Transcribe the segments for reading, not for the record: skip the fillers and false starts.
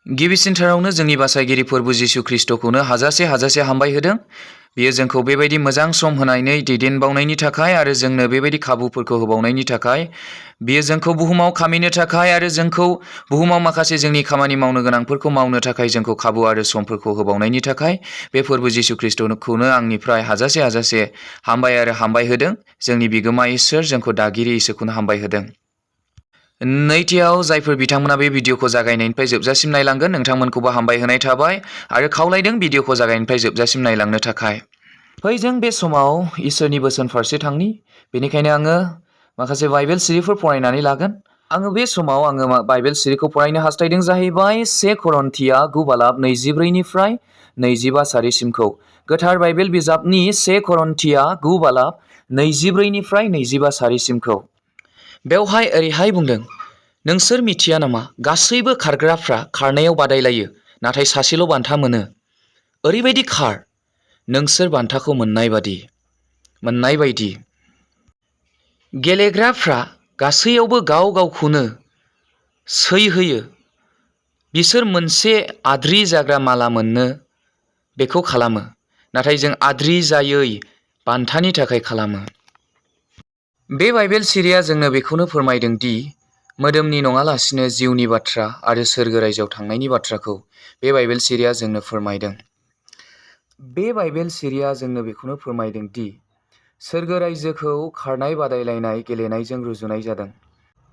गिबिसिनथारावनो जोंनि बासायगिरि फोरबो जिसु ख्रिस्टखौनो हाजासे हामबाय होदों। बियो जोंखौ बेबायदि मोजां सम होनानै दैदेनबावनायनि थाखाय आरो जोंनो बेबायदि खाबुफोरखौ होबावनायनि थाखाय, बियो जोंखौ बुहुमाव खामिनो थाखाय आरो जोंखौ बुहुमाव माखासे जोंनि खामानि मावनो गोनांफोरखौ मावनो थाखाय जोंखौ खाबु आरो समफोरखौ होबावनायनि थाखाय बे फोरबो जिसु ख्रिस्टखौनो आंनिफ्राय हाजासे हामबाय होदों। जोंनि बिगोमा इसोर, जोंखौ दागिरि इसोरखौनो हामबाय होदों। नैथियाव जायफोर बिथांमोना बे भिडिअखौ जागायनायनिफ्राय जोबजासिम नायलांगोन, नोंथांमोनखौबो हामबाय होनाय थाबाय आरो खावलायदों भिडिअखौ जागायनायनिफ्राय जोबजासिम नायलांनो थाखाय। फै जों बे समाव इसोरनि बोसोन फारसे थांनि। बेनिखायनो आङो माखासे बाइबेल सिरिफोर फरायनानै लागोन। आङो बे समाव बाइबेल सिरिखौ फरायनो हास्थायदों जाहैबाय 1 करन्थिया 9:24निफ्राय 25 सारिसिमखौ। गोथार बाइबेल बिजाबनि 1 करन्थिया 9:24निफ्राय 25 सारिसिमखौ। बेवहाय ओरैहाय बुंदों, नोंसोर मिथिया नामा गासैबो खारग्राफ्रा खारनायाव बादायलायो, नाथाय सासेल' बान्था मोनो। ओरैबायदि खार नोंसोर बान्थाखौ मोननाय बायदि। गेलेग्राफ्रा गासैयावबो गाव गावखौनो सै होयो। बिसोर मोनसे आद्रि जाग्रा माला मोननो बेखौ खालामो, नाथाय जों आद्रि जायै बान्थानि थाखाय खालामो। बे बाइबेल सिरिया जोंनो बेखौनो फोरमायदों दि मोदोमनि नङालासिनो जिउनि बाथ्रा आरो सोरगो रायजोआव थांनायनि बाथ्राखौ बे बाइबेल सिरिया जोंनो फोरमायदों। बे बाइबेल सिरिया जोंनो बेखौनो फोरमायदों दि सोरगो रायजोखौ खारनाय बादायलायनाय गेलेनायजों रुजुनाय जादों।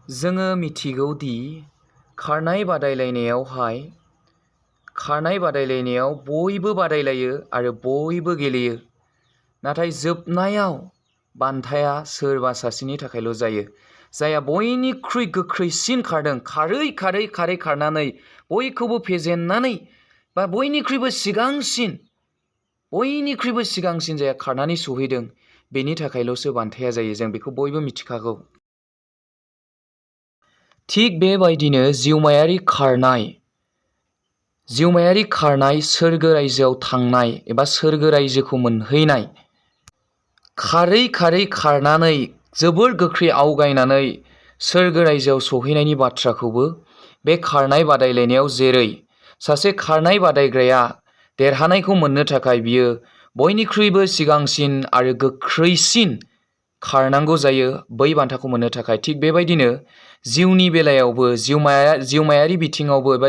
जोङो मिथिगौ दि खारनाय बादायलायनायाव बयबो बादायलायो आरो बयबो गेलेयो, नाथाय जोबनायाव बान्थाया सोरबा सासेनि थाखायल' जायो, जायहा बयनिख्रुइ गोख्रैसिन खारदों। खारै खारनानै बयखौबो फेजेननानै बा बयनिख्रुइबो सिगांसिन जायहा खारनानै सौहैदों, बेनि थाखायल'सो बान्थाया जायो। जों बेखौ बयबो मिथिखागौ। थिग बेबायदिनो जिउमायारि खारनाय, सोरगो रायजोआव थांनाय एबा सोरगो रायजोखौ मोनहैनाय, खारै खारनानै जोबोर गोख्रै आवगायनानै सोरगो रायजोआव सौहैनायनि बाथ्राखौबो बे खारनाय बादायलायनायाव, जेरै सासे खारनाय बादायग्राया देरहानायखौ मोननो थाखाय बियो बयनिख्रुइबो सिगांसिन आरो गोख्रैसिन खारनांगौ जायो बै बान्थाखौ मोननो थाखाय। थिग बेबायदिनो जिउनि बेलायावबो, जिउमायारि बिथिङावबो एबा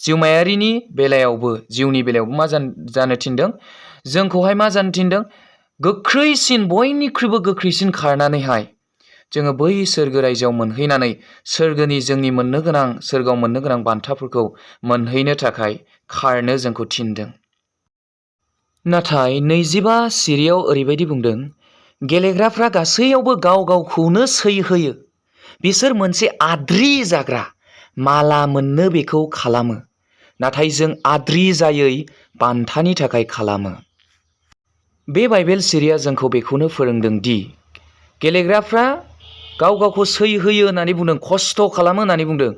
जिउमायारिनि बेलायावबो मा जानो थिनदों? जोंखौहाय मा जानो थिनदों? बयनिख्रुइबो गोख्रैसिन खारनानैहाय जोङो बै सोरगो रायजोआव मोनहैनानै जोंनि सोरगोआव मोननो गोनां बान्थाफोरखौ मोनहैनो थाखाय खारनो जोंखौ थिनदों। नाथाय 25 सिरियाव ओरैबायदि बुंदों, गेलेग्राफ्रा गासैयावबो गाव गावखौनो सै होयो। बिसोर मोनसे आद्रि जाग्रा माला मोननो बेखौ खालामो, नाथाय जों आद्रि जायै बान्थानि थाखाय खालामो। बे बाइबेल सिरिया जोंखौ बेखौनो फोरोंदों दि गेलेग्राफ्रा गाव गावखौ सै होयो होननानै बुंदों, खस्थ' खालामो होननानै बुंदों।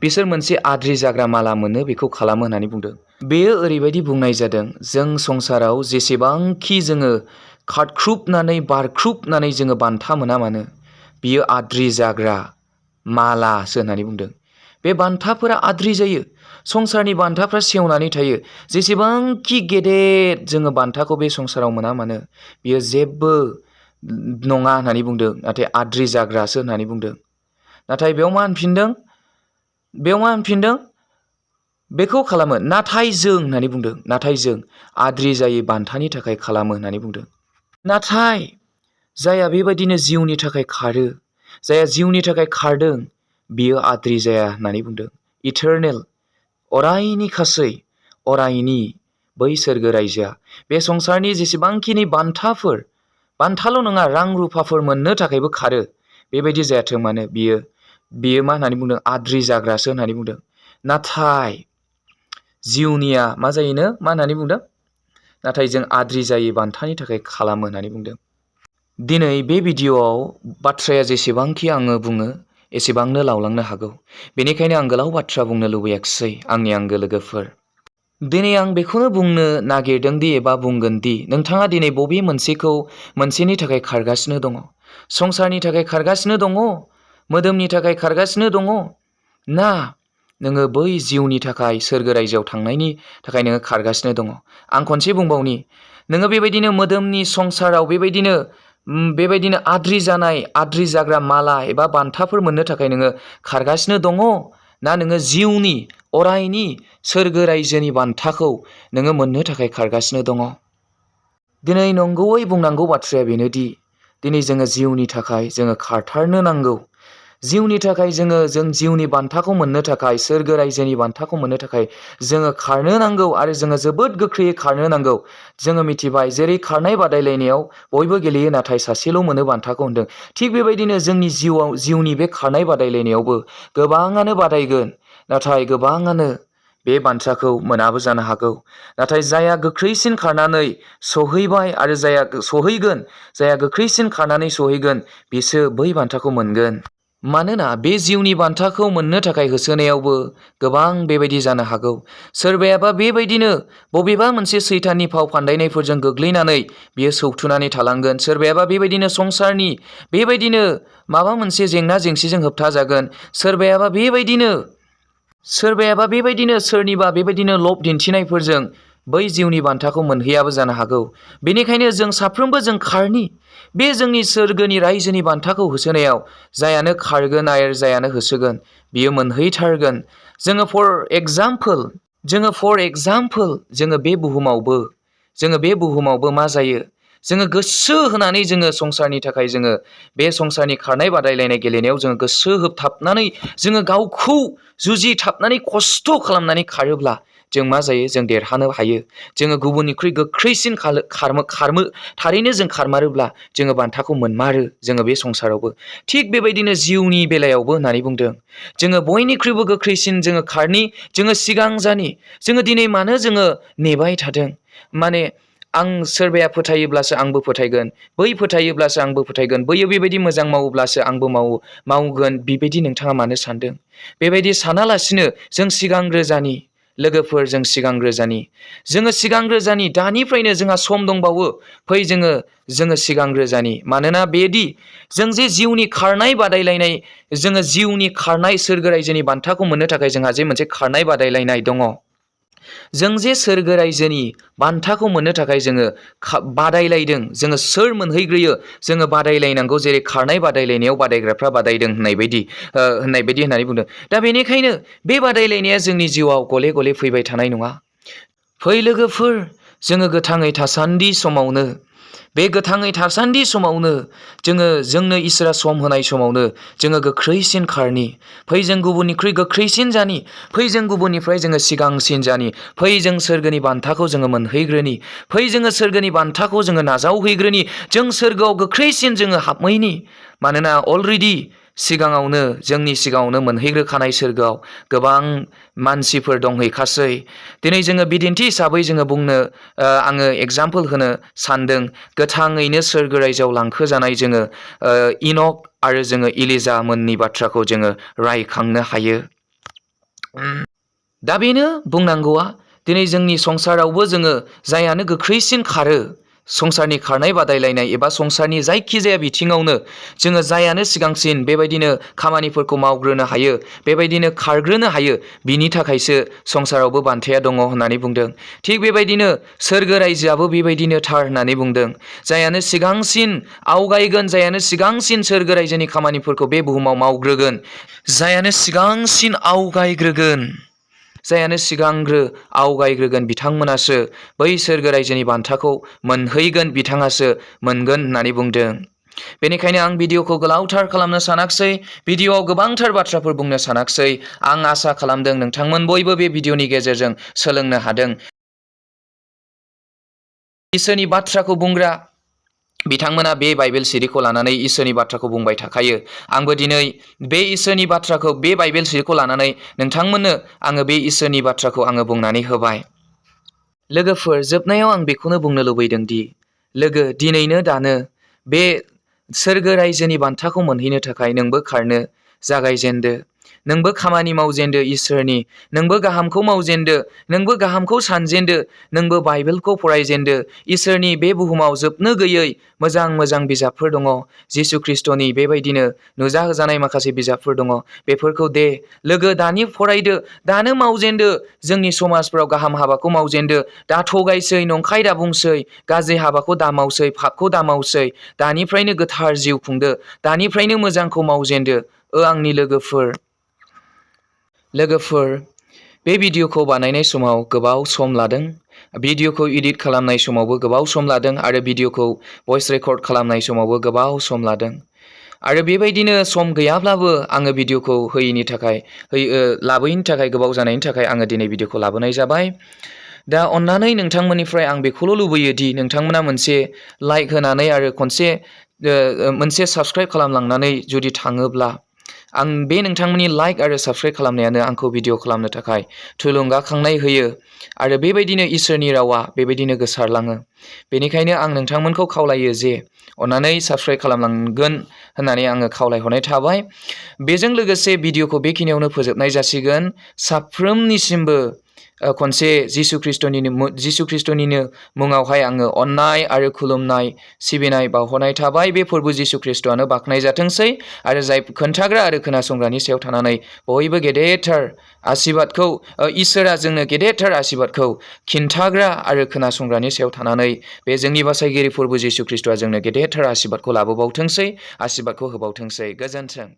बिसोर मोनसे आद्रि जाग्रा माला मोनो बेखौ खालामो होननानै बुंदों। बेयो ओरैबायदि बुंनाय जादों, जों संसाराव जेसेबांखि जोङो बारख्रुबनानै जोङो बान्था मोना मानो, बियो आद्रि जाग्रा मालासो होननानै बुंदों। बे बान्थाफोरा आद्रि जायो। संसारनि बान्थाफ्रा सेवनानै थायो। जेसेबांखि गेदेर जोङो बान्थाखौ बे संसाराव मोना मानो, बियो जेबो नङा होननानै बुंदों, नाथाय आद्रि जाग्रासो होननानै बुंदों। नाथाय बेयाव मा होनफिनदों? बेखौ खालामो, नाथाय जों आद्रि जायै बान्थानि थाखाय खालामो होननानै बुंदों। नाथाय जायहा बेबायदिनो जिउनि थाखाय खारो, जायहा जिउनि थाखाय खारदों, बियो आद्रि जाया होननानै बुंदों। इटारनेल, अरायनि बै सोरगो रायजोआ, बे संसारनि जेसेबांखिनि बान्थाल' नङा, रां रुफाफोर मोननो थाखायबो खारो। बेबायदि जायाथों मानो, बियो मा होननानै बुंदों? आद्रि जाग्रासो होननानै बुंदों। नाथाय जिउनिया मा जायोनो? मा होननानै बुंदों? नाथाय जों आद्रि जायै बान्थानि थाखाय खालामो होननानै बुंदों। दिनै बे भिडिअ'आव बाथ्राया जेसेबांखि आङो बुङो एसेबांनो लावलांनो हागौ। बेनिखायनो आं गोलाव बाथ्रा बुंनो लुबैयाखिसै आंनि आंगो लोगोफोर। दिनै आं बेखौनो बुंनो नागिरदों दि एबा बुंगोन दि नोंथाङा दिनै बबे मोनसेनि थाखाय खारगासिनो दङ? संसारनि थाखाय खारगासिनो दङ? मोदोमनि थाखाय खारगासिनो दङ? ना नोङो बै जिउनि थाखाय सोरगो रायजोआव थांनायनि थाखाय नोङो खारगासिनो दङ। आं खनसे बुंबावनि, नोङो बेबायदिनो मोदोमनि संसाराव बेबायदिनो आद्रि जानाय आद्रि जाग्रा माला एबा बान्थाफोर मोननो थाखाय नोङो खारगासिनो दङ, ना नोङो जिउनि अरायनि सोरगो रायजोनि बान्थाखौ नोङो मोननो थाखाय खारगासिनो दङ? दिनै नंगौयै बुंनांगौ बाथ्राया बेनोदि दिनै जोङो जिउनि थाखाय जोङो खारथारनो नांगौ। जिउनि थाखाय जों जिउनि बान्थाखौ मोननो थाखाय, सोरगो रायजोनि बान्थाखौ मोननो थाखाय जोङो खारनो नांगौ आरो जोङो जोबोद गोख्रैयै खारनो नांगौ। जोङो मिथिबाय जेरै खारनाय बादायलायनायाव बयबो गेलेयो नाथाय सासेल' मोनो बान्थाखौ होनदों। थिग बेबायदिनो जोंनि जिउनि बे खारनाय बादायलायनायावबो गोबाङानो बादायगोन, नाथाय गोबाङानो बे बान्थाखौ मोनाबो जानो हागौ। नाथाय जायहा गोख्रैसिन खारनानै सहैबाय आरो जायहा गोख्रैसिन खारनानै सहैगोन बिसो बै बान्थाखौ मोनगोन। मानोना बे जिउनि बान्थाखौ मोननो थाखाय होसोनायावबो गोबां बेबायदि जानो हागौ। सोरबायाबा बेबायदिनो बबेबा मोनसे सैताननि फाव फान्दायनायफोरजों गोग्लैनानै बियो सौथुनानै थालांगोन। सोरबायाबा बेबायदिनो संसारनि बेबायदिनो माबा मोनसे जेंना जेंसिजों होबथाजागोन। सोरबायाबा बेबायदिनो सोरनिबा बेबायदिनो लब दिन्थिनायफोरजों बै जिउनि बान्थाखौ मोनहैयाबो जानो हागौ। बेनिखायनो जों साफ्रोमबो जों खारनि बे जोंनि सोरगोनि रायजोनि बान्थाखौ होसोनायाव जायानो खारगोन आरो जायानो होसोगोन बियो मोनहैथारगोन। जोङो फर एग्जाम्पल जोङो बे बुहुमावबो मा जायो? जोङो गोसो होनानै जोङो संसारनि थाखाय जोङो बे संसारनि खारनाय बादायलायनाय गेलेनायाव जोङो गोसो होथाबनानै जोङो गावखौ जुजिथाबनानै खस्थ' खालामनानै खारोब्ला जों मा जायो? जों देरहानो हायो। जोङो गुबुननिख्रुइ गोख्रैसिन थारैनो जों खारमारोब्ला जोङो बान्थाखौ मोनमारो जोङो बे संसारावबो। थिग बेबायदिनो जिउनि बेलायावबो होननानै बुंदों। जोङो बयनिख्रुइबो गोख्रैसिन जोङो सिगां जानि। जोङो दिनै मानो जोङो नेबाय थादों? माने सोरबाया फोथायोब्लासो आंबो फोथायगोन, बै फोथायोब्लासो आंबो फोथायगोन, बैयो बेबायदि मोजां मावोब्लासो आंबो मावगोन, बेबायदि नोंथाङा मानो सानदों? बेबायदि सानालासिनो जों सिगांग्रो जानि लोगोफोर, जों सिगांग्रो जानि। दानिफ्रायनो जोंहा सम दंबावो। फै जोङो सिगांग्रो जानि। मानोना बेदि जों जे जिउनि खारनाय बादायलायनाय, जोङो जिउनि खारनाय सोरगो रायजोनि बान्थाखौ मोननो थाखाय जोंहा जे मोनसे खारनाय बादायलायनाय दङ। जों जे सोरगो रायजोनि बान्थाखौ मोननो थाखाय जोङो बादायलायदों, जोङो सोर मोनहैग्रोयो जोङो बादायलायनांगौ। जेरै खारनाय बादायलायनायाव बादायग्राफ्रा बादायदों होननाय बायदि होननानै बुंदों। दा बेनिखायनो बे बादायलायनाया जोंनि जिउआव गले गले फैबाय थानाय नङा। फै लोगोफोर, जोङो गोथाङै थासान्दि समावनो जोंनो इसोरा सम होनाय समावनो जोङो गोख्रैसिन खारनि। फै जों गुबुननिख्रुइ गोख्रैसिन जानि। फै जों गुबुननिफ्राय जोङो सिगांसिन जानि। फै जों सोरगोनि बान्थाखौ जोङो मोनहैग्रोनि। फै जोङो सोरगोनि बान्थाखौ जोङो नाजावहैग्रोनि। जों सोरगोआव गोख्रैसिन जोङो हाबहैनि। मानोना अलरेडि जोंनि सिगाङावनो मोनहैग्रोखानाय सोरगोआव गोबां मानसिफोर दंहैखासै। दिनै जोङो बिदिन्थि हिसाबै आङो एगजाम्पोल होनो सानदों। गोथाङैनो सोरगो रायजोआव लांखोजानाय जोङो इनक आरो जोङो इलिजा मोननि बाथ्राखौ जोङो रायखांनो हायो। दा बेनो बुंनांगौआ। दिनै जोंनि संसारावबो जोङो जायानो गोख्रैसिन खारो, संसारनि खारनाय बादायलायनाय एबा संसारनि जायखिजाया बिथिङावनो जोङो जायानो सिगांसिन बेबायदिनो खामानिफोरखौ मावग्रोनो हायो, बेबायदिनो खारग्रोनो हायो, बिनि थाखायसो संसारावबो बान्थाया दङ होननानै बुंदों। थिग बेबायदिनो सोरगो रायजोआबो बेबायदिनो थार होननानै बुंदों। जायानो सिगांसिन आवगायगोन, जायानो सिगांसिन सोरगो रायजोनि खामानिफोरखौ बे बुहुमाव मावग्रोगोन, जायानो सिगांग्रो आवगायग्रोगोन बिथांमोनासो बै सोरगो रायजोनि बान्थाखौ मोनहैगोन, बिथाङासो मोनगोन होननानै बुंदों। बेनिखायनो आं भिडिअखौ गोलावथार खालामनो सानाखिसै, भिडिअआव गोबांथार बाथ्राफोर बुंनो सानाखिसै। आं आसा खालामदों नोंथांमोन बयबो बे भिडिअनि गेजेरजों सोलोंनो हादों। इसोरनि बाथ्राखौ बुंग्रा बिथांमोना बे बाइबेल सिरिखौ लानानै इसोरनि बाथ्राखौ बुंबाय थाखायो। आंबो दिनै बे इसोरनि बाथ्राखौ, बे बाइबेल सिरिखौ लानानै नोंथांमोननो आङो बे इसोरनि बाथ्राखौ आङो बुंनानै होबाय। लोगोफोर, जोबनायाव आं बेखौनो बुंनो लुबैदों दि दिनैनो दानो बे सोरगो रायजोनि बान्थाखौ मोनहैनो थाखाय नोंबो खारनो जागायजेनदो। नोंबो खामानि मावजेनदो इसोरनि, नोंबो गाहामखौ मावजेनदो, नोंबो गाहामखौ सानजेनदो, नोंबो बाइबेलखौ फरायजेनदो। इसोरनि बे बुहुमाव जोबनो गैयै मोजां मोजां बिजाबफोर दङ। जिसु ख्रिस्ट'नि बेबायदिनो नुजाहोजानाय माखासे बिजाबफोर दङ। बेफोरखौ दे लोगो दानि फरायदो, दानो मावजेनदो। जोंनि समाजफ्राव गाहाम हाबाखौ मावजेनदो। दा थगायसै, नंखाय दा बुंसै, गाज्रि हाबाखौ दा मावसै, पापखौ दा मावसै। दानिफ्रायनो गोथार जिउ खुंदो, दानिफ्रायनो मोजांखौ मावजेनदो। आंनि लोगोफोर, बे भिडिअखौ बानायनाय समाव गोबाव सम लादों। भिडिअखौ एडिट खालामनाय समावबो गोबाव सम लादों आरो भिडिअखौ भइस रेकर्ड खालामनाय समावबो गोबाव सम लादों। आरो बेबायदिनो सम गैयाब्लाबो आङो भिडिअखौ लाबोयैनि थाखाय गोबाव जानायनि थाखाय आङो दिनै भिडिअखौ लाबोनाय जाबाय। दा अन्नानै नोंथांमोननिफ्राय आं बेखौल' लुबैयो दि नोंथांमोना मोनसे लाइक होनानै आरो मोनसे साबस्क्राइब खालामलांनानै जुदि थाङोब्ला आं बे नोंथांमोननि लाइक आरो साबस्क्राइब खालामनायानो आंखौ भिडिअ खालामनो थाखाय थुलुंगाखांनाय होयो आरो बेबायदिनो इसोरनि रावा बेबायदिनो गोसारलाङो। बेनिखायनो आं नोंथांमोनखौ खावलायो जे अन्नानै साबस्क्राइब खालामलांगोन होननानै आङो खावलायहरनाय थाबाय। बेजों लोगोसे भिडिअखौ बेखिनियावनो फोजोबनाय जासिगोन। साफ्रोमनिसिमबो खनसे जिसु ख्रिस्ट'निनो मुङावहाय आङो अननाय आरो खुलुमनाय सिबिनाय बावहरनाय थाबाय। बे फोरबो जिसु ख्रिस्ट'आनो बाख्नाय जाथोंसै आरो जाय खोन्थाग्रा आरो खोनासंग्रानि सायाव थानानै बयबो गेदेरथार आशीर्बादखौ इसोरा जोंनो गेदेरथार आशीर्बादखौ खिन्थाग्रा आरो खोनासंग्रानि सायाव थानानै बे जोंनि बासायगिरि फोरबो जिसु ख्रिस्ट'आ जोंनो गेदेरथार आशीर्बादखौ लाबोबावथोंसै, आशीर्बादखौ होबावथोंसै। गोजोन्थों।